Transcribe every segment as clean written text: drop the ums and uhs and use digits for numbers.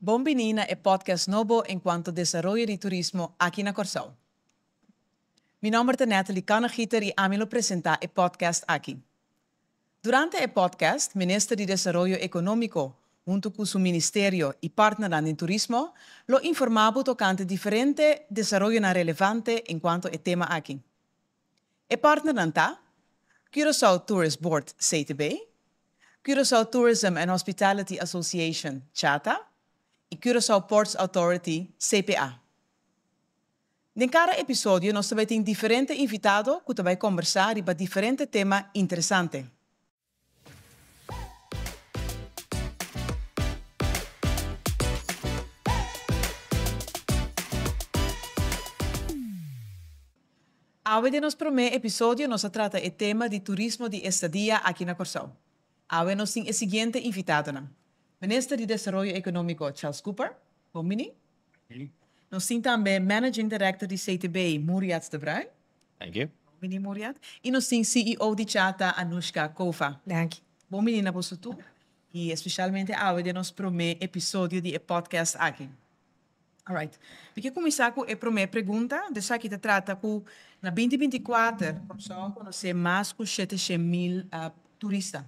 Bon bini na e podcast nobo enkuanto desaroyo di turismo aki na Kòrsou. Mi nòmber ta Natalie Kannegieter i ami lo presentá e podcast aki. Durante e podcast, Minister di Desaroyo Ekonómiko huntu ku su ministerio i partnernan den turismo lo informá bo tokante diferente desaroyonan relevante enkuanto e tema aki. E partnernan ta, Curaçao Tourist Board, CTB, Curaçao Tourism and Hospitality Association, CHATA, i Curaçao Ports Authority, CPA. Den kada episodio nos ta bai tin diferente invitado ku ta bai kombersá riba diferente tema interesante. Awe den nos promé episodio nos a trata e tema di turismo di estadia aki na Kòrsou. Awe nos tin e siguiente invitadonan, Minister di Desaroyo Ekonómiko Charles Cooper, bon bini. Nos tin tambe Managing Director di CTB, Muriat de Bruin. Thank you. Bon bini Muriat. I nos tin CEO di Chata, Anushka Kova. Danki. Bon bini na boso tur i especialmente awe den nos promé episodio di e podcast aki. Alright. Mi ke kuminsá ku e promé pregunta. Esaki ta trata ku na 2024 Kòrsou a konosé mas ku 700.000 turista.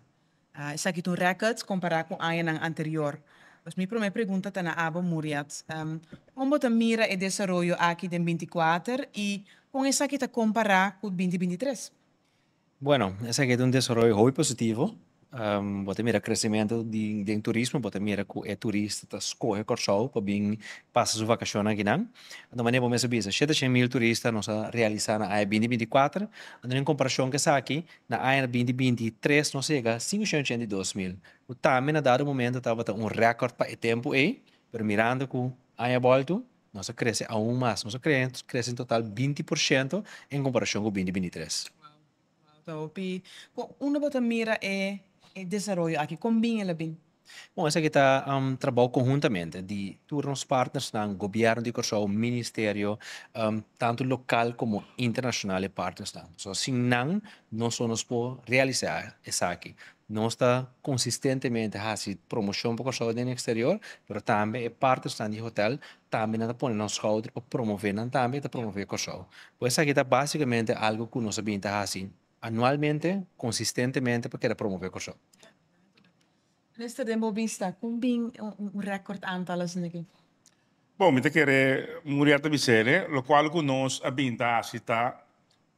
Esaki ta un rèkòrt kompará ku añanan anterior. Pues mi promé pregunta ta na abo, Muriat. Kon bo ta mira e desaroyo aki den 24 i kon esaki ta kompará ku 2023? Bueno, esaki ta un desaroyo hopi positivo. Bo ta mira kresementu di den turismo, bo ta mira ku e turista ta skohe Kòrsou pa bin pasa su vakashonnan akinan. Anto manera bo mes a bisa, 700.000 turista nos a realisá na aña 2024. Anto den komparashon ku esaki, na aña 2023 nos a yega 582.000, ku tambe na dado momento tabata un rèkòrt pa e tempu ei, pero mirando ku aña bòltu nos a krese aun mas, nos a krese en total 20% en komparashon ku 2023. Wow, ta hopi. Kon unda bo ta mira e e desaroyo aki? Kon bin el a bin? Bon, esaki ta trabou konhuntamente di tur nos partnersnan, gobièrnu di Kòrsou, ministerio, tantu lokal komo internashonal e partnersnan. So sin nan nos so nos por realisá esaki. Nos ta konsistentemente hasi promoshon pa Kòrsou den eksterior, pero tambe e partnersnan di hotèl tambe nan ta pone nan skouder pa promové nan tambe ta promové Kòrsou. Pues esaki ta básikamente algu ku nos a bin ta hasi anualmente, konsistentemente pa keda promové Kòrsou. Minister, den bo bista, kon bin un rèkòrt aantal asina aki? Bon, mi ta kere Muriel ta bis'e, lokual ku nos a bin ta hasi ta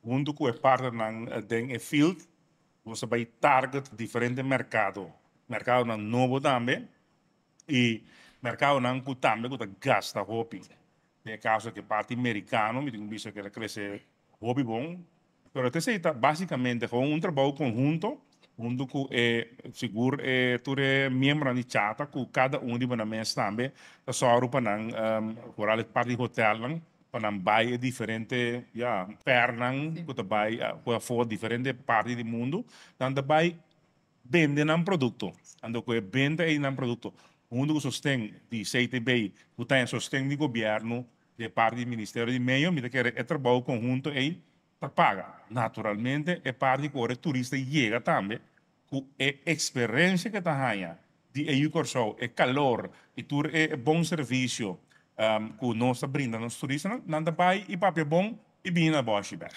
huntu ku e partnernan den e field, nos a bai target diferente merkado, merkadonan nobo tambe i merkadonan ku tambe ku ta gasta hopi. Den e kaso aki parti merikano mi tin ku bisa ku el a krese hopi bon. Pero esei ta básikamente gewoon un trabou konhunto huntu ku e sigur e tur e miembronan di Chata ku kada un riba nan mes tambe ta sòru pa nan foral e parti di hotelnan pa nan bai e diferente ya fèrnan ku ta bai ku afó diferente parti di mundu nan ta bai bende nan produkto. Anto ku e benta ei di nan produkto huntu ku sosten di CTB ku ta e sosten di gobièrnu di e parti di Ministerio di Medio mi ta kere e trabou konhunto ei ta paga. Naturalmente e parti ku ora e turista yega tambe ku e eksperensia ku e ta haña di e yu Kòrsou, e kalor i tur e bon servisio ku nos ta brinda nos turistanan, nan ta bai i papia bon i bini na bòshi bèk.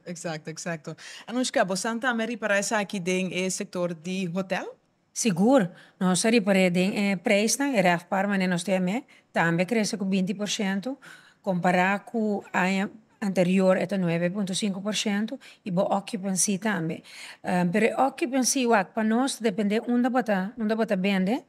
Eksakto, eksakto. Anushka, bo san tambe ripará esaki den e sektor di hotèl? Sigur, nos a ripar'é den e prijsnan, e RevPAR manera nos ta yam'é, tambe krese ku 20% kompará ku aña anterior e ta 9.5% i bo occupancy tambe. Pero e occupancy wak pa nos ta dependé unda bo ta unda bo ta bende,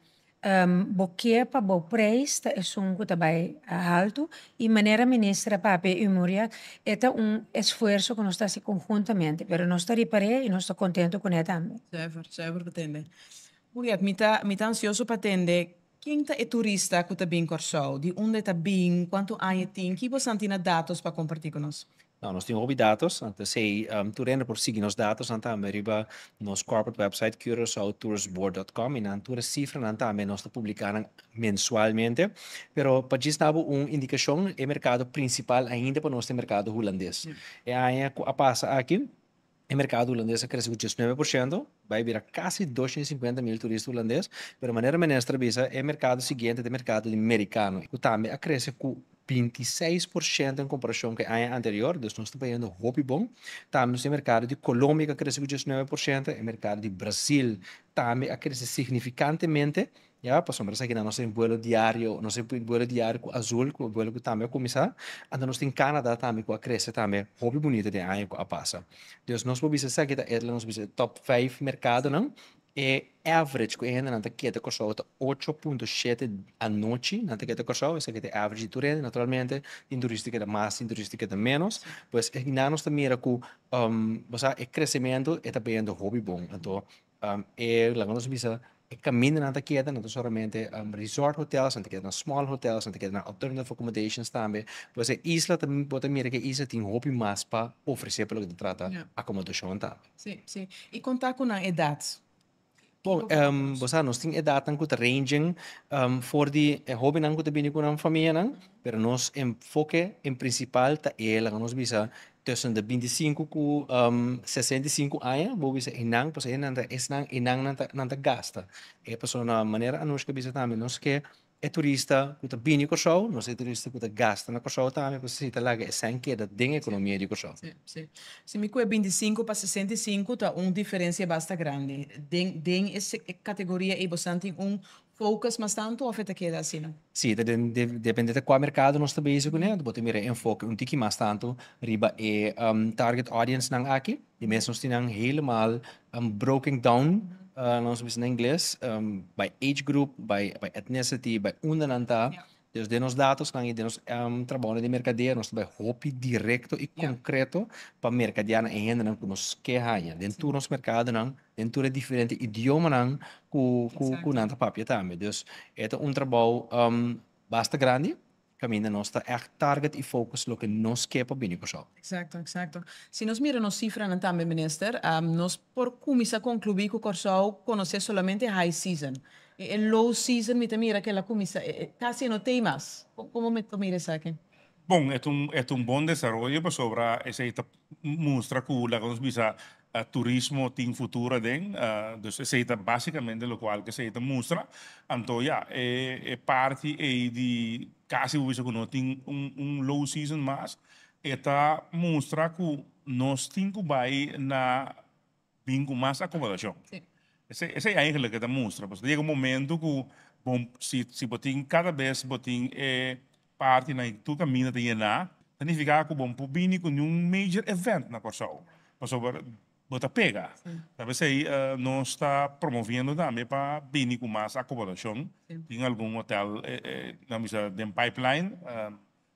bo ke pa bo prijs ta esun ku ta bai haltu i manera minister a papia i Muriel e ta un esfuerso ku nos ta hasi konhuntamente pero nos ta ripar'é i nos ta kontento kuné tambe. Zuiver, zuiver pa tende. Muriel, mi ta mi ta ansioso pa tende ken ta e turista ku ta bin Kòrsou, di unda e ta bin, kuantu aña e tin, ki bosan tin na datos pa kompartí ku nos? No, nos tin hopi datos, anto esei tur hende por sigui nos datosnan tambe riba nos corporate website curaçaotourisboard.com i nan tur e sifranan tambe nos ta publiká nan mensualmente. Pero pa djis dabo un indikashon, e merkado prinsipal ainda pa nos ta e merkado hulandes. E aña ku a pasa aki. E merkado hulandes a krese ku 19%, bai bira kasi 250.000 turista hulandes, pero manera minister a bisa, e merkado siguiente ta e merkado di merikano, ku tambe a krese ku 26% en komparashon ku e aña anterior, dus nos ta bayendo hopi bon. Tambe nos tin e merkado di Colombia ku a krese ku 19%, e merkado di Brasil tambe a krese signifikantemente. Ya, pasobra esaki nan nos tin buelo diario, nos tin buelo diario ku Azul, ku buelo ku tambe a kuminsá. Anto nos tin Canada tambe ku a krese tambe hopi bunita den aña ku a pasa. Dus nos por bisa esaki ta e nos bisa e top vijf merkadonan. E average ku e hendenan ta keda Kòrsou ta 8.7 anochi nan ta keda Kòrsou. Esaki ta e average di tur hende. Naturalmente tin turista keda mas, tin turista keda ménos. Pues einan nos ta mira ku bo sa e kresementu e ta bayendo hopi bon. Anto E laga nos bisa e kamindanan ta keda no ta solamente resort hotels, nan ta keda na small hotels, nan ta keda na alternative accommodations tambe. Pues e isla ta bo ta mira ku e isla tin hopi mas pa ofresé pa loke ta trata akomodashon tambe. Sí, sí. I konta ku nan edat? Bon, bo sa nos tin edatnan ku ta ranging for di e hóbennan ku ta bini ku nan famianan, pero nos enfoke en prinsipal ta e laga nos bisa Tussen de 25 ku 65 aña bo bisa einan pasobra einan ta esnan einan nan ta nan ta gasta. E persona manera Anushka bisa tambe nos ke e turista ku ta bini Kòrsou nos e turista ku ta gasta na Kòrsou tambe pasobra si ta laga e sèn keda den ekonomia di Kòrsou. Si, si. Si mi ku e 25 pa 65 ta un diferensia basta grandi. Den den e kategoria ei bosan tin un focus mas tantu of e ta keda asina? Sí, ta depende ta kua merkado nos ta bezig kuné. Bo ta mira e enfoke un tiki mas tantu riba e target audience nan aki. Di mes nos tin nan helemaal broken down, nos ta bisa na ingles, by age group, by ethnicity, by unda nan ta. Dus den nos datosnan i den nos trabounan di merkadea nos ta bai hopi direkto i konkreto pa merkadeá na e hendenan ku nos ke haña den tur nos merkadonan. Den tur e diferente idiomanan ku ku nan ta papia tambe. Dus e ta un trabou basta grandi kaminda nos ta ègt target i focus loke nos ke pa bini Kòrsou. Eksakto, eksakto. Si nos mira nos sifranan tambe, Minister, nos por kuminsá konkluí ku Kòrsou konosé solamente high season. E low season mi ta mira ku el a kuminsá, kasi e no t'ei mas. Komo mi ta mira esaki? Bon, e ta un e ta un bon desaroyo pasobra esei ta mustra ku laga nos bisa turismo tin futuro aden. Dus esei ta básicamente lokual ku esei ta mustra. Anto ya, e e parti ei di kasi bo bisa ku no tin un un low season mas, e ta mustra ku nos tin ku bai na bin ku mas akomodashon. Esei esei eigenlijk e ta mustra pasobra ta yega un momento ku bo si si bo tin kada bes bo tin e partinan i tur kaminda ta yená ta nifiká ku bo no por bini ku niun major event na Kòrsou pasobra bo ta pega. Ta p'esei nos ta promoviendo tambe pa bini ku mas akomodashon. Tin algun hotel nan bisa den pipeline.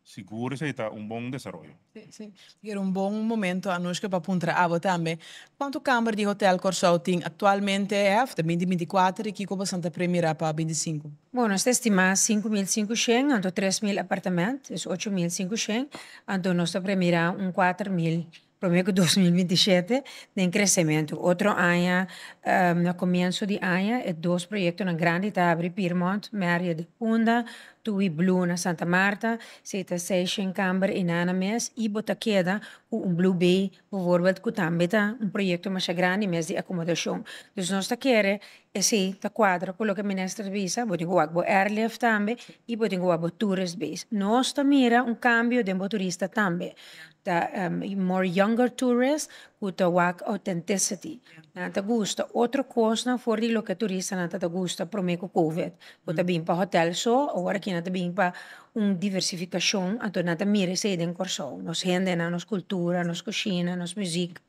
Sigur esei ta un bon desaroyo. Sí, sí. Era un bon momento, Anushka, pa puntra abo tambe. Kuantu kamber di Hotel Kòrsou tin aktualmente, hef, ta binti 24 i kiko boso ta premirá pa 25? Bon, nos ta estimá 5500, anto 3000 apartement, dus 8500, anto nos ta premirá un 4000 promé ku 2027 den kresementu. Otro aña, na komienso di aña, e dos proyektonan grandi ta habri, Piermont Marriott di Punda, Tui Blue na Santa Marta, esei ta seishen kamber i nana mes, i bo ta keda ku un Blue Bay bijvoorbeeld ku tambe ta un proyekto masha grandi mes di akomodashon. Dus nos ta kere esei ta kuadra ku loke minister a bisa, bo tin ku wak bo airlift tambe i bo tin ku wak bo tourist base. Nos ta mira un kambio den bo turista tambe. Ta more younger tourist ku ta wak authenticity. Nan ta gusta otro kosnan for di loke turistanan ta ta gusta prome ku covid. Bo ta bin pa hotel so, awor aki nan ta bin pa un diversifikashon, anto nan ta mira esei den Kòrsou. Nos hendenan, nos kultura, nos kushina, nos muzik.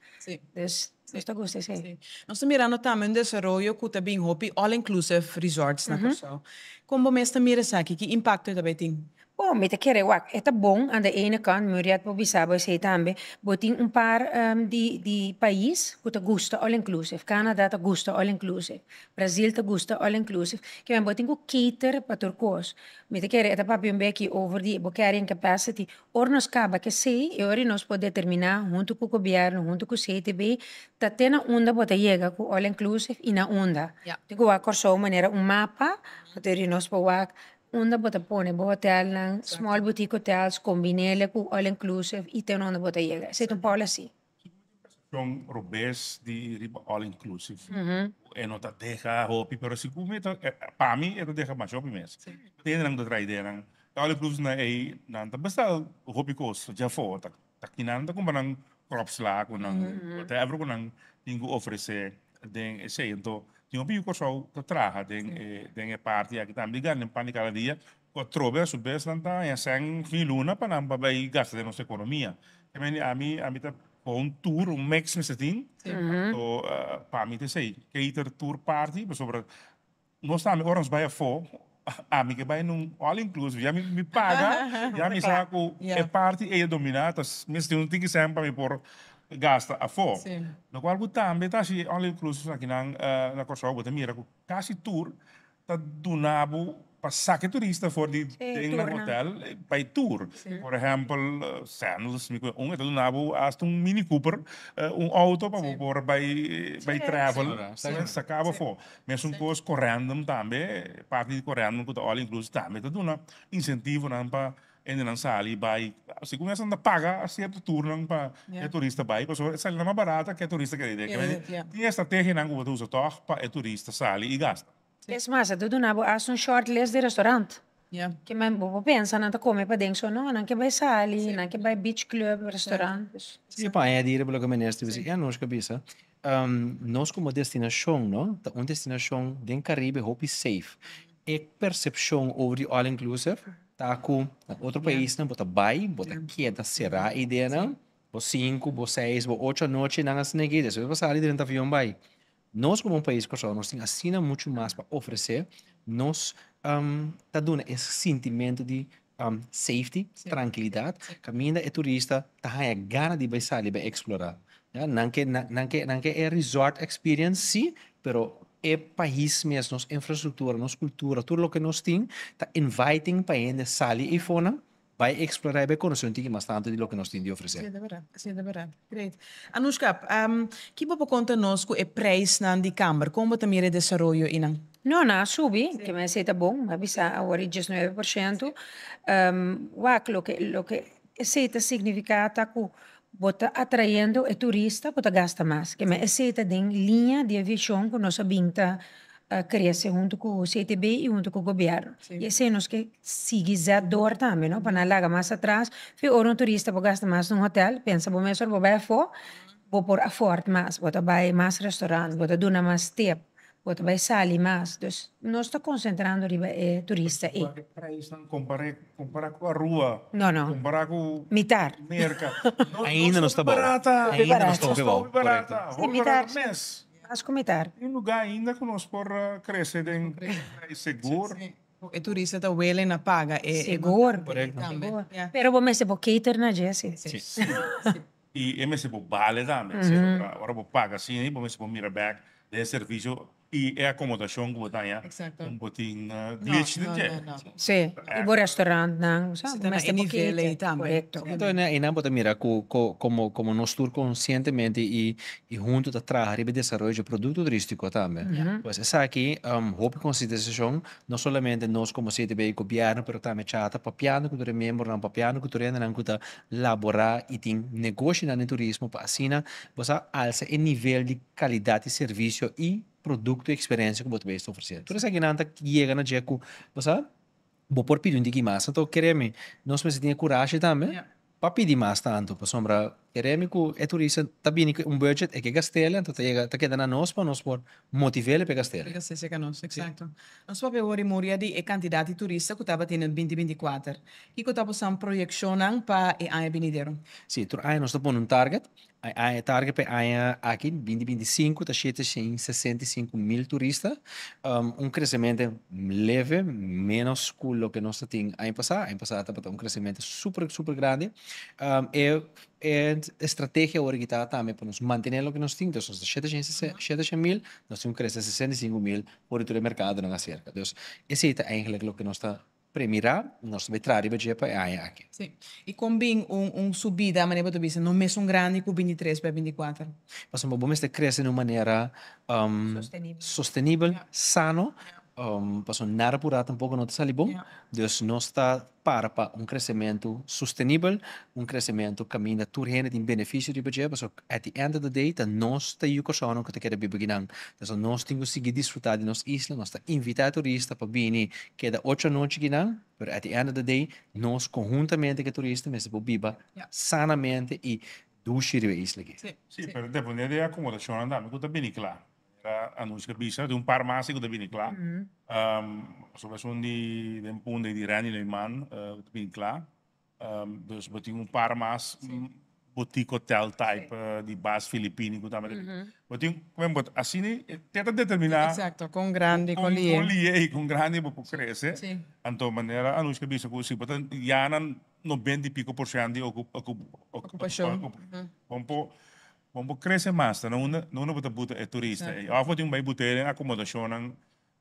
Dus nos ta gusta esei. Nos ta mirando tambe un desaroyo ku ta bin hopi all inclusive resorts na Kòrsou. Kon bo mes ta mira esaki? Ki impakto e ta bai tin? Bon, mi ta kere wak, e ta bon aan de ene kant, Muriet por bisa bo esei tambe, bo tin un par di di pais ku ta gusta all inclusive, Canada ta gusta all inclusive, Brazil ta gusta all inclusive, kimen bo tin ku cater pa tur kos. Mi ta kere e ta papia un beki over di bo carrying capacity, ora nos kaba ku esei e ora nos por determiná huntu ku gobièrnu, huntu ku CTB, ta te na unda bo ta yega ku all inclusive i na unda. Tin ku wak Kòrsou manera un mapa, anto e nos por wak Unda bo ta pone bo hotelnan, small boutique hotels, combinele cu all inclusive y te unda bo ta yega. Esey ta un policy. Percepcion robes di riba all inclusive. E no ta deha hopi, pero si cu mi ta, pa mi e ta deha masha hopi mes. Tin hendenan cu ta traha ideanan. E all inclusive nan ey, nan ta besta hopi cos djafo. Ta ta kinan ta cumpra nan kropsla cu nan whatever cu nan tin cu ofrece den esey. Anto tin hopi yu Corsou ta traha den e den e parti aki tambe di gana nan pan di cada dia. Cu atrobe a su bes nan ta haña sèn fin luna pa nan pa bay gasta den nos economia. Ami ami ta Con un tour, un mix mester tin. Anto pa mi ta esey, cater tur party, pasobra nos tambe ora nos bay afo, ami ke bay nun all inclusive, ya mi paga, ya mi sa cu e party ey a domina, ta mester tin un tiki cen pa mi por gasta afo. Locual cu tambe ta haci all inclusive akinan na Corsou, bo ta mira cu casi tur ta duna bo pa saka e turista for di den nan hotel pa e tour. Por ehempel, Sandals, mi ku un e ta duna bo hasta un Mini Cooper, un auto pa bo por bai bai travel, saka bo afó. Mesun kos Corendon tambe, parti di Corendon ku ta all inclusive tambe ta duna insentivonan pa hendenan sali bai. Segun esnan ta paga sierto tournan pa e turista bai, pasobra e sali nan mas barata ke e turista kere den. Tin estrategianan ku bo ta usa tòg pa e turista sali i gasta. Es mas, a ta duna bo hasta un short list di restaurant. Ke men bo por pensa nan ta come paden so no, nan ke bai sali, nan ke bai beach club, restaurant. Si, pa añadi riba loke minister bisa, i Anushka bisa, nos como destinacion no, ta un destinacion den Caribe hopi safe. E percepcion over di all inclusive ta cu na otro paisnan bo ta bai, bo ta keda cera ideanan, bo sinku, bo seis, bo ocho anochi nan a sneki, despues bo sali drenta avion bai. Nos komo un pais Kòrsou nos tin asina muchu mas pa ofresé, nos ta duna e sintimentu di safety, trankilidat, kaminda e turista ta haña gana di bai sali bai eksplorá. Ya, nan ke nan ke nan ke e resort experience sí, pero e pais mes, nos infrastruktura, nos kultura, tur loke nos tin ta inviting pa hende sali eifonan Bai explora y bai conoce un tiki mas tanto di loke nos tin di ofrece. Sí, ta berdad. Sí, ta berdad. Great. Anushka, ki bo por conta nos cu e prijsnan di kamber? Con bo ta mira e desaroyo einan? No, nan a subi, ke men esei ta bon, mi a bisa awor e 19%. Wak, loke loke esei ta significa ta cu bo ta atrayendo e turista cu ta gasta mas. Ke men esei ta den liña di e vision cu nos a bin ta crece hunto cu CTB y hunto cu gobierno. Y esey nos ke sigui zet door tambe no, pa nan laga mas atras. Fi ora un turista por gasta mas na un hotel, pensa bo mes ora bo bay afo, bo por afford mas, bo ta bay mas restaurant, bo ta duna mas tip, bo ta bay sali mas. Dus nos ta concentrando riba e turista ey. Wak e prijsnan compare, compara cu Aruba, No, no. compara cu Mitar. Merca. Ainda nos ta bou. Barata. Ainda nos ta hopi bou. Hopi barata. Sí, Hopi mitar. barata mes. Mas ku mitar. Tin lugá ainda ku nos por krese den sigur. E turista ta welen na paga e Sigur. Korekto. Sigur. Pero bo mester por cater na dje si. Si. I e mester por bale tambe. Ora bo paga asina bo mester por mira bek den e servisio i e akomodashon ku bo ta haña. Exacto. Un bo tin glitch den dje. No, no, no. Si. I bo restaurantnan. Si ta na e nivel ei tambe. Korekto. Enton einan bo ta mira ku komo komo nos tur konsientemente i i huntu ta traha riba e desaroyo dje produkto turístiko tambe. Pues esaki hopi konsiderashon no solamente nos komo CTB i gobièrnu pero tambe chata papiando ku tur e miembronan, papiando ku tur hendenan ku ta laborá i tin negoshinan den turismo pa asina bo sa alsa e nivel di kalidat di servisio i produkto i eksperensia ku bo ta bay esta ofresé. Tur esakinan ta yega na dje ku bo sa bo por pidi un tiki mas. Anto kere mi nos mester tin e kurashi tambe pa pidi mas tantu pasobra kere mi ku e turista ta bini ku un budget e ke gast'el anto ta yega ta keda na nos pa nos por motiv'el pa e gast'el. Pa e gast'el serka nos, eksakto. Nos papia awor di Muria di e kantidat di turista ku tabatin na binti 24. Kiko ta bosan proyekshonnan pa e aña binidero? Si, tur aña nos ta pone un target. E target pa e aña aki, 2025, ta 765 mil turista. Un kresementu leve, ménos ku loke nos ta tin aña pasá. Aña pasá tabata un kresementu super, super grandi. E estrategia awor aki ta tambe pa nos mantené loke nos tin. Entonces nos ta 700 mil, nos tin ku krese 65 mil for di tur e merkadonan aserka. Dus esei ta eigenlijk loke nos ta premirá, nos ta bai traha riba dje pa e aña aki. Sí. I kon bin un subida, manera bo ta bisa, no mesun grandi ku 23 pa 24? Pasobra bo mester krese na un manera Sostenibel. sostenibel, sano. Paso nada purá tampoko no ta sali bon. Dus nos ta para pa un kresementu sostenibel, un kresementu kaminda tur hende tin benefisio riba dje, paso at the end of the day ta nos ta yu Kòrsounan ku ta keda biba akinan. Dus nos tin ku sigui disfrutá di nos isla, nos ta invitá e turista pa bini keda ocho anochi akinan, pero at the end of the day nos konhuntamente ku e turista mester por biba sanamente i dushi riba e isla aki. Sí, pero depende di e akomodashonnan tambe ku ta bini kla. Era Anushka bisa, tin un par mas ku ta bini kla. Pasobra esun di den Punda i di Randy Neuman ku ta bini kla. Dus bo tin un par mas boutique hotel type di bas Filipini ku tambe ta bini. Bo tin, bo asina te ta determina. Exacto, kon grandi, kon lihe. Kon lihe i kon grandi bo por krese. Anto manera Anushka bisa ku si bo ta yana 90 i piko por shent di okupashon. Bo por Bon bo crece mas ta na unda na unda bo ta buta e turista ey of bo tin bay but'e den acomodacionnan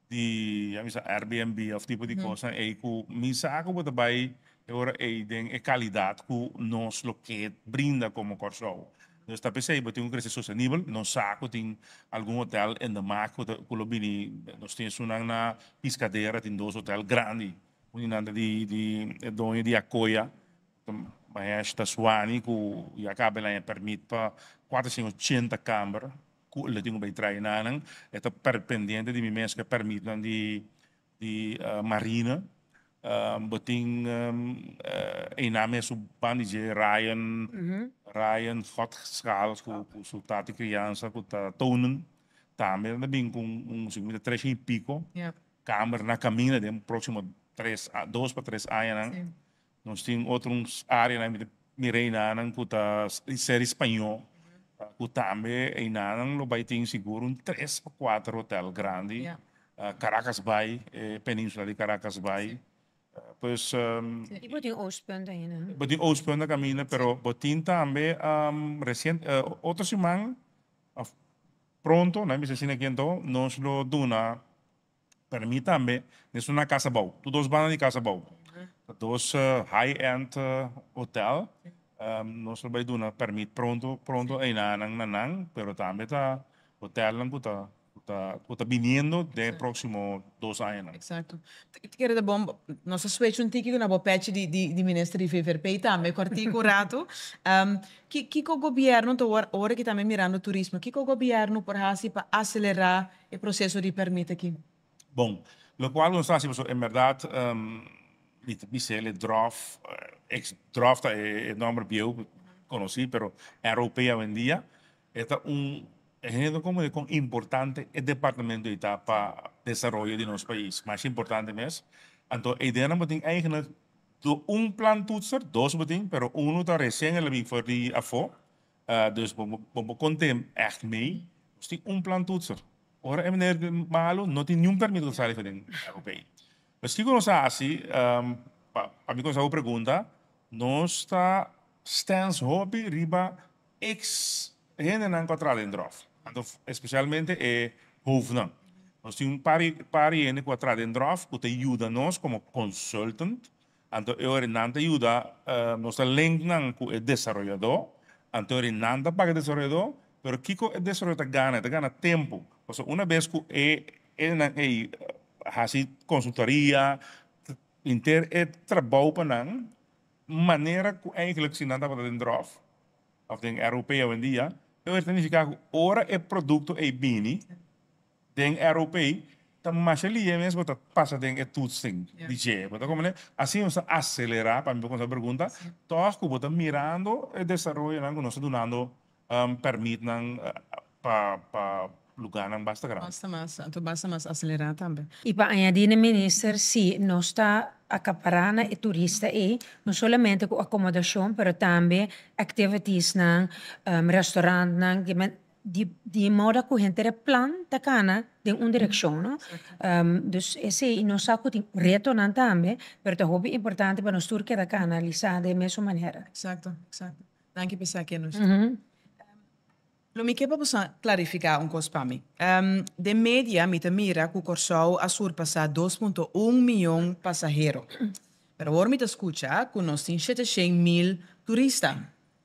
di ya mi sa Airbnb of tipo di cosnan ey cu mi sa cu bo ta bay e ora ey den e calidad cu nos lo ke brinda como Corsou. Dus ta pesey bo tin cu crece sostenibel. Nos sa cu tin algun hotel in de maak cu ta cu lo bini nos tin esunnan na Piscadera tin dos hotel grandi un di nan ta di di e doño di Acoya. Mahesh Daswani ku ya kaba el haña pèrmit pa 480 kamber ku el tin ku bai trae nanan. E ta pendiente di mi mes ku e pèrmitnan di di marina. Bo tin einan mes su ban di dje Ryan Ryan Godschaal ku su tata kriansa ku ta Tonen tambe ta bin ku un segun mi ta tres i piko kamber na kaminda den próksimo tres dos pa tres añanan. Nos tin otro un areanan mi ta mira einanan ku ta seri spañó ku tambe einanan lo bai tin sigur un tres o kuater hotel grandi. Caracas Bay, e peninsula di Caracas Bay. Pues. I bo tin Oostpunt ainda. Bo tin Oostpunt na kaminda pero bo tin tambe resien otro siman òf pronto, nan bisa asina aki anto, nos lo duna. Pero mi tambe nes una casa bou, tur dos banda di casa bou. Ta dos high end hotel. Nos lo bay duna permit pronto pronto einanan na nan, pero tambe ta hotelnan cu ta cu ta cu ta biniendo den e proximo dos añanan. Exacto. Ti kere ta bon, nos a switch un tiki na bo pechi di di di minister di VVRP tambe kortico un rato. Ki kiko gobierno ta ora ki tambe mirando turismo, kiko gobierno por haci pa acelera E proceso di permit aki. Bon, locual nos ta haci pasobra en berdad mi ta bisa el e drof, ex drof ta e nomber bieu conoci pero ROP awendia e ta un e hende no comprende con importante e departamento ei ta pa desaroyo di nos pais, masha importante mes. Anto e ideanan bo tin eigenlijk un plan toetser, dos bo tin pero uno ta recien el a bin for di afo. Dus bo bo bo konte ègt mee. Nos tin un plan toetser. Ora e meneer malu no tin niun permit ku ta sali for den ROP. Pues kiko nos a hasi pa pa mi kontestá bo pregunta, nos ta stèns hopi riba eks hendenan ku a traha den dròf. Anto espesialmente e hoofdnan. Nos tin un par par di hende ku a traha den dròf ku ta yuda nos komo consultant. Anto e ora nan ta yuda nos ta link nan ku e desaroyadó, anto e ora nan ta paga e desaroyadó, pero kiko e desaroyadó ta gana? E ta gana tempu, pasobra una bes ku e nan ei hasi konsultoria, henter e trabou pa nan, manera ku eigentlik si nan tabata den dròf òf den ROP awendia, e ora ta nifiká ku ora e produkto ei bini, Den ROP ta masha lihe mes bo ta pasa den e toetsing di dje. Bo ta comprende? Asina nos ta acelera, pa mi por contesta bo pregunta, toch cu bo ta mirando e desaroyonan cu nos ta dunando permitnan pa pa lugarnan basta grandi. Basta mas, anto basta mas acelera tambe. Y pa añadi na minister, si nos ta acapará na e turista ey, no solamente cu acomodacion, pero tambe activitiesnan, restaurantnan, Di moda ku henter e plan ta kana den un direkshon, no? Dus esei nos sa ku tin retonan tambe, pero ta hopi importante pa nos tur keda kanalisá den e mesun manera. Eksakto, eksakto. Danki pa esaki, Anushka. Lo mi ke pa boso klarifiká un kos pa mi. Den media mi ta mira ku Kòrsou a surpasá 2.1 mion pasahero. Pero awor mi ta skucha ku nos tin 700 mil turista.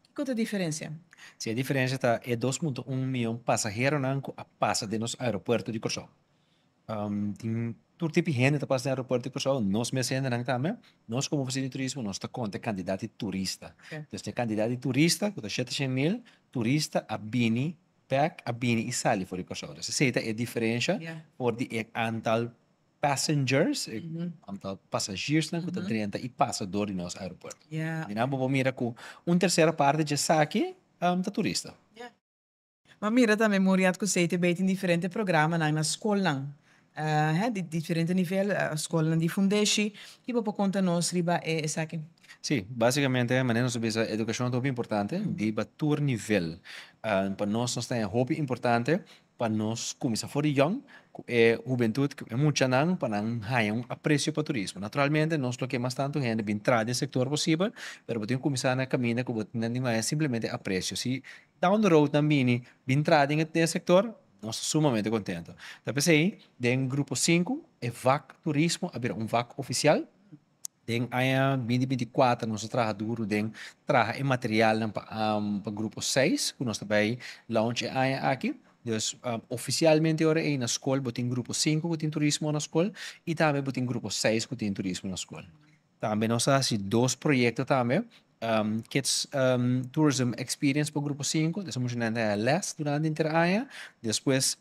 Kiko ta e diferensia? Si, e diferensia ta e 2.1 mion pasaheronan ku a pasa den nos aeropuerto di Kòrsou. Tin. Tur tipo di hende ta pasa den aeropuerto di Kòrsou, nos mes hendenan tambe. Nos komo ofisina di turismo nos ta konta e kantidat di turista. Dus e kantidat di turista ku ta 700.000 turista a bini bèk, a bini i sali for di Kòrsou. Dus esei ta e diferensha for di e antal passengers, e antal pasagiersnan ku ta drenta i pasa dor di nos aeropuerto. Di nan bo por mira ku un tersera parti dje esaki ta turista. M'a mira tambe Muriat ku CTB tin diferente programanan na skolnan, he, di diferente nivel, skolnan di fundeshi. Ki bo por konta nos riba e esaki? Sí, básikamente manera nos a bisa edukashon ta hopi importante riba tur nivel. Pa nos nos ta haña hopi importante pa nos kuminsá for di yòn ku e hubentut, ku e muchanan pa nan haña un apresio pa turismo. Naturalmente nos lo ke mas tantu hende bin traha den sektor posibel, pero bo tin ku kuminsá na kaminda ku bo nan tin ku haña simplemente apresio. Si Down the road nan bini bin traha den e sector, nos ta sumamente contento. Ta p'esey den grupo sinku e vak turismo a bira un vak oficial. Den aña 2024 nos a traha duro den traha e materialnan pa pa grupo seis cu nos ta bay launch e aña aki. Dus oficialmente ora ey na scol bo tin grupo sinku cu tin turismo na scol y tambe bo tin grupo seis cu tin turismo na scol. Tambe nos a hasi dos proyekto tambe, Kids Tourism Experience pa grupo sinku, esei muchanan ta haya les durante henter aña. Despues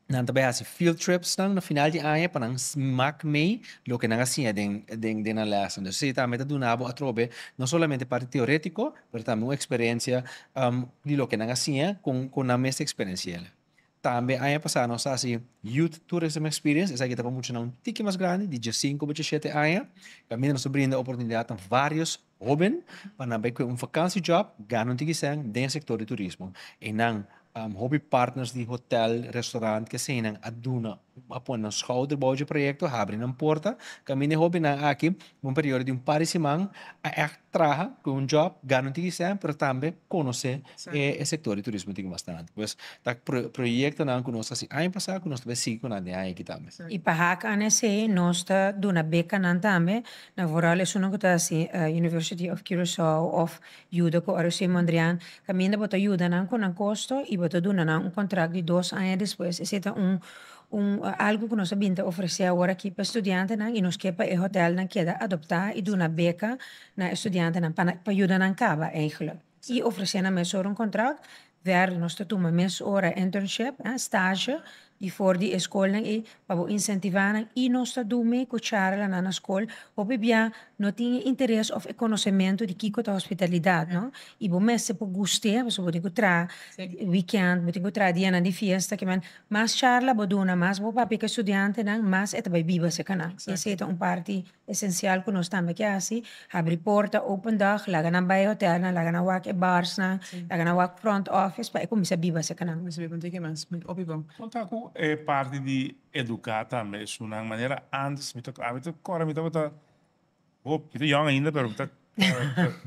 nan ta bai hasi field trips nan na final di aña pa nan mak mei loke nan a siña den den nan lesnan. Entonces esei tambe ta duna bo atrobe no solamente parti teoretiko, pero tambe un eksperensia di loke nan a siña kon nan mes ta eksperensi'el. Tambe aña pasá nos a hasi Youth Tourism Experience, esaki ta pa muchanan un tiki mas grandi, di diesinku pa diesshete aña. Kaminda nos ta brinda oportunidat na vários hóben pa nan bai kue un vakansijob, gana un tiki sèn den e sektor di turismo. Einan hopi partners di hotel, restaurant, keseinan a duna, a pone nan skouder bou dje proyekto, habri nan porta. Kaminda e hóbennan aki un periodo di un par di siman a ègt traha ku un job, gana un tiki sèn, pero tambe konosé e sektor di turismo tiki mas tantu. Pues ta proyektonan ku nos a hasi aña pasá ku nos ta bai sigui ku nan den aña aki tambe. I pa hak an esei nos ta duna bekanan tambe na vooral esunnan ku ta hasi University of Curaçao òf yuda ku ROC Mondriaan kaminda bo ta yuda nan ku nan kosto i bo ta duna nan un kontrakt di dos aña despues. Esei ta un Un algu ku nos a bin ta ofresé awor aki pa studiantenan i nos ke pa e hotèlnan keda adoptá i duna beka na e studiantenan pa pa yuda nan kaba eigentlik. I ofresé nan mesora un kontrakt, wèr nos ta tuma mesora internship, stage, di for di e skolnan ei pa bo insentivá nan i nos ta duna ku charlanan na skol. Hopi bia no tin e interes òf e konosementu di kiko ta hospitalidat, no. I bo mester por gust'é pasobra bo tin ku traha wikènt, bo tin ku traha dianan di fiesta, kimen Mas charla bo duna, mas bo papia ku e studiantenan, mas e ta bai biba serka nan. Esei ta un parti esensial ku nos tambe ke hasi, habri porta, open dag, laga nan bai e hotelnan, laga nan wak e barsnan, laga nan wak front office pa e kuminsá biba serka nan. Kuminsá biba un tiki mas, hopi bon. Konta ku e parti di eduká tambe esunnan manera antes mi ta ami ta kòrda mi tabata hopi mi ta yòn ainda pero mi ta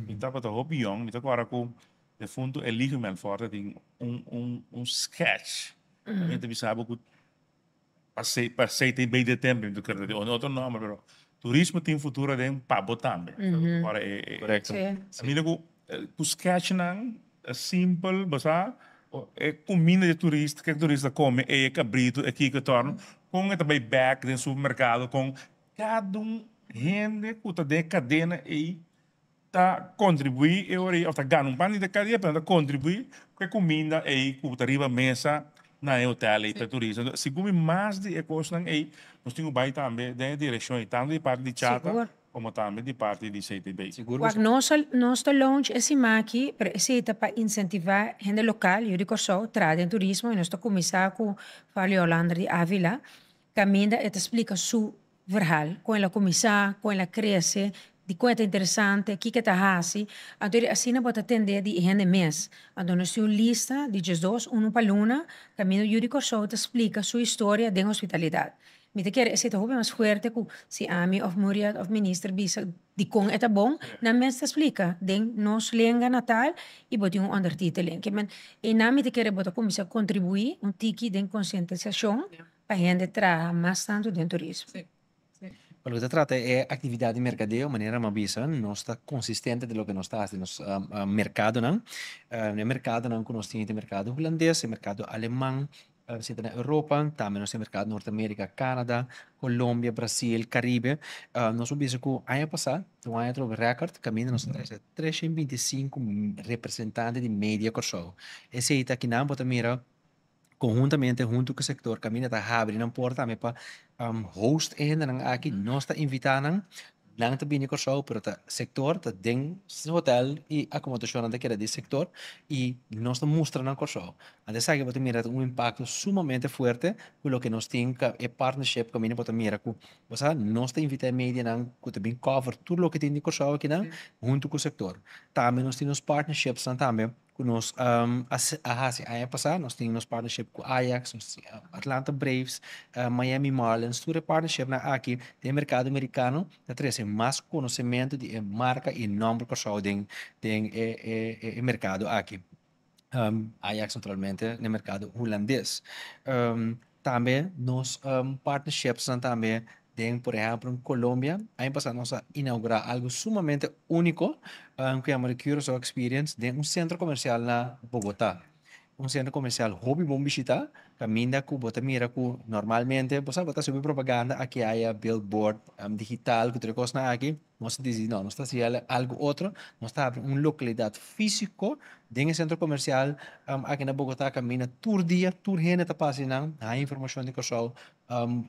mi tabata hopi yòn mi ta kòrda ku Defunto Eligio Melfor ta tin un un un sketch. Mi ta bisa bo ku pa sei pa CTB de tempo mi ta kere ta tin otro nomber pero turismo tin futuro aden pa bo tambe. Ora e e Korekto. A mira ku ku sketchnan simpel bo sa e kuminda di turista ke turista kome e kabritu e kiko e torno kon e ta bai bek den supermerkado kon kada un hende ku ta den e kadena ei ta kontribuí e ora ei òf ta gana un pan di kada dia pero nan ta kontribuí ku e kuminda ei ku ta riba mesa na e hotel ei pa e turista. Entonces segun mi mas di e kosnan ei nos tin ku bai tambe den e direkshon ei tantu di parti di Chata komo tambe di parti di CTB. Sigur Wak nos a nos ta launch e siman aki pero esei ta pa insentivá hende lokal yu di Kòrsou traha den turismo i nos ta kuminsá ku Farley Hollander di Avila Kaminda e ta splika su verhal, kon el a kuminsá, kon el a krese, dikon e ta interesante, kiko e ta hasi. Anto di asina bo ta tende di e hende mes. Anto nos tin un lista di diesdos, unu pa luna, kaminda yu di Kòrsou ta splika su historia den hospitalidat. Mi ta kere esei ta hopi mas fuerte ku si ami òf Muriel òf minister bisa dikon e ta bon, nan mes ta splika den nos lenga natal i bo tin un ondertiteling. Ke men einan mi ta kere bo ta kuminsá kontribuí un tiki den konsientisashon pa hende traha mas tantu den turismo. Pa loke ta trata e aktividat di merkadeo, manera mi a bisa, nos ta konsistente den loke nos ta hasi den nos merkadonan. E merkadonan ku nos tin ta e merkado hulandes, e merkado aleman. Si ta na Europa, tambe nos tin merkado Norte Amerika, Canada, Colombia, Brasil, Caribe. Nos por bisa ku aña pasá ta un aña trobe rèkòrt kaminda nos a trese 325 representante di media Kòrsou. Esei ta kinan bo ta mira konhuntamente huntu ku sektor kaminda ta habri nan porta tambe pa host e hendenan aki. Nos ta invitá nan. Nan ta bini Kòrsou pero ta sektor ta den hotel i akomodashonnan ta keda di sektor i nos ta mustra nan Kòrsou. Anto esaki bo ta mira ta un impakto sumamente fuerte ku loke nos tin ka e partnership kaminda bo ta mira ku bo sa nos ta invita e medianan ku ta bin cover tur loke tin di Kòrsou akinan huntu ku sektor. Tambe nos tin nos partnershipsnan tambe. Ku nos a hasi aña pasá, nos tin nos partnership ku Ajax, nos tin Atlanta Braves, Miami Marlins, tur e partnershipnan aki den e merkado merikano ta trese mas konosementu di e marka i nòmber Kòrsou den den e merkado aki. Ajax naturalmente den e merkado hulandes. Tambe nos partnershipsnan tambe den por ehempel Colombia, aña pasá nos a inaugurá algu sumamente úniko ku yama The Curaçao Experience den un sentro komersial na Bogotá. Un sentro komersial hopi bon bishitá, kaminda ku bo ta mira ku normalmente bo sa bo ta subi propaganda aki aya, billboard digital ku tur e kosnan aki. Nos ta disi, no, nos ta hasi algu otro, nos ta habri un lokalidat físiko den e sentro komersial aki na Bogotá kaminda tur dia tur hende ta pasa einan, haña informashon di Kòrsou,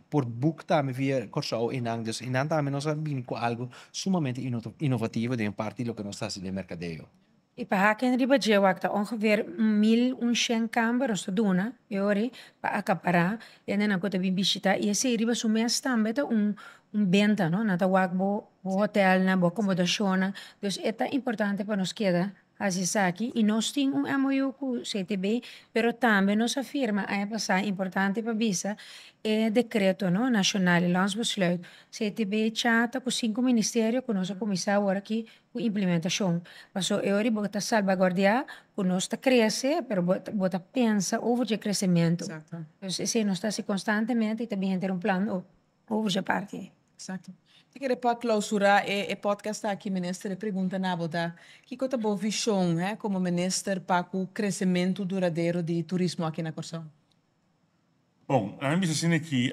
por boek tambe via Kòrsou einan. Dus einan tambe nos a bini ku algu sumamente inovativo den parti di loke nos ta hasi den merkadeo. I pa haken riba dje wak ta ongeveer un 1100 kamber nos ta duna e ora pa akapará hendenan ku ta bin bishitá i esei riba su mes tambe ta un un benta no, nan ta wak bo bo hotelnan, bo akomodashonnan, dus e ta importante pa nos keda hasi esaki i nos tin un MOU ku CTB pero tambe nos a firma aña pasá importante pa bisa e dekreto no nashonal e landsbesluit CTB chata ku sinku ministerio ku nos a kuminsá awor aki ku implementashon. Paso e ora bo ta salbaguardiá ku nos ta krese, pero bo bo ta pensa over dje kresementu. Dus esei nos ta hasi konstantemente i ta bin henter un plan over dje parti. Eksakto. Mi ta kere pa klousurá e e podcast aki, Minister, e pregunta na bo ta, kiko ta bo vishon, hè, komo minister pa ku kresementu duradero di turismo aki na Kòrsou? Bon, laga mi bisa asina aki,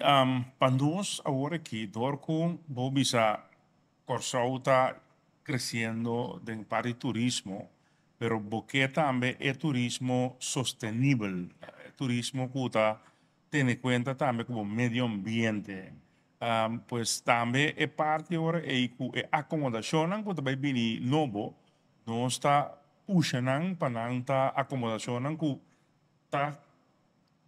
pa nos awor aki, dor ku bo bisa Kòrsou ta kresiendo den parti di turismo, pero bo ke tambe e turismo sostenibel, e turismo ku ta tene kuenta tambe ku bo medio ambiente. Pues tambe e parti ora ei ku e akomodashonnan ku ta bai bini nobo, nos ta pusha nan pa nan ta akomodashonnan ku ta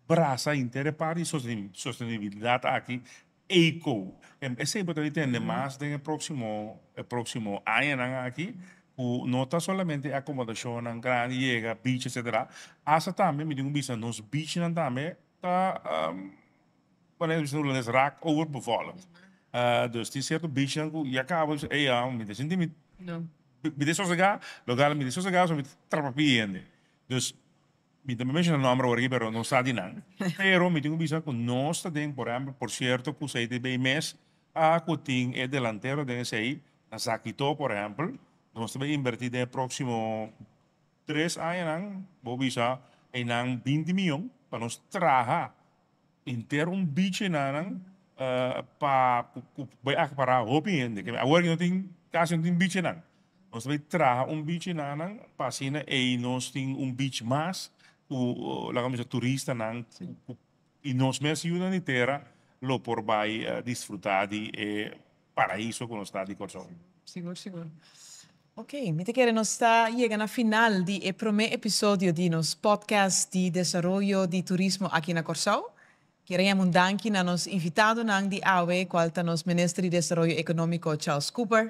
brasa henter e parti di sostenibilidad aki eco. Esey bo ta di tende mas den e proximo e proximo añanan aki cu no ta solamente e acomodacionnan grandi yega, beach etcetera, hasta tambe mi tin cu bisa nos beachnan tambe ta manera bisa na hulandes raak overbevolkt. Dus tin cierto beachnan cu ya caba bisa ey ya mi ta sinti mi mi ta sosega, local mi ta sosega so mi ta trapa pia hende. Dus Mi ta menciona nomber awor aki pero no sa di nan. Pero mi tin cu bisa cu nos ta den, por ehempel, por cierto cu CTB mes a cu tin e delantero den esey, na Zakito por ehempel, nos ta bay inverti den e proximo tres añanan, bo bisa eynan 20 miyon pa nos traha Henter un beach enanan pa cu bay acapara hopi hende. Awor no tin casi no tin beach enan. Nos ta bay traha un beach enanan pa asina ey nos tin un beach mas cu laga mi bisa turistanan y nos mes yunan di tera lo por bay disfruta di e paraiso cu nos ta di Corsou. Sigur sigur. Ok, mi ta kere nos ta yega na final di e prome episodio di nos podcast di desaroyo di turismo aki na Kòrsou. Kier a yama un danki na nos invitadonan di awe kual ta nos Minister di Desaroyo Ekonómiko Charles Cooper,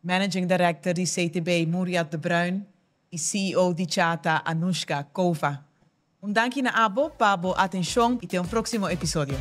Managing Director di CTB Muriat de Bruin i CEO di Chata Anushka Cova. Un danki na abo pa bo atenshon i te un próksimo episodio.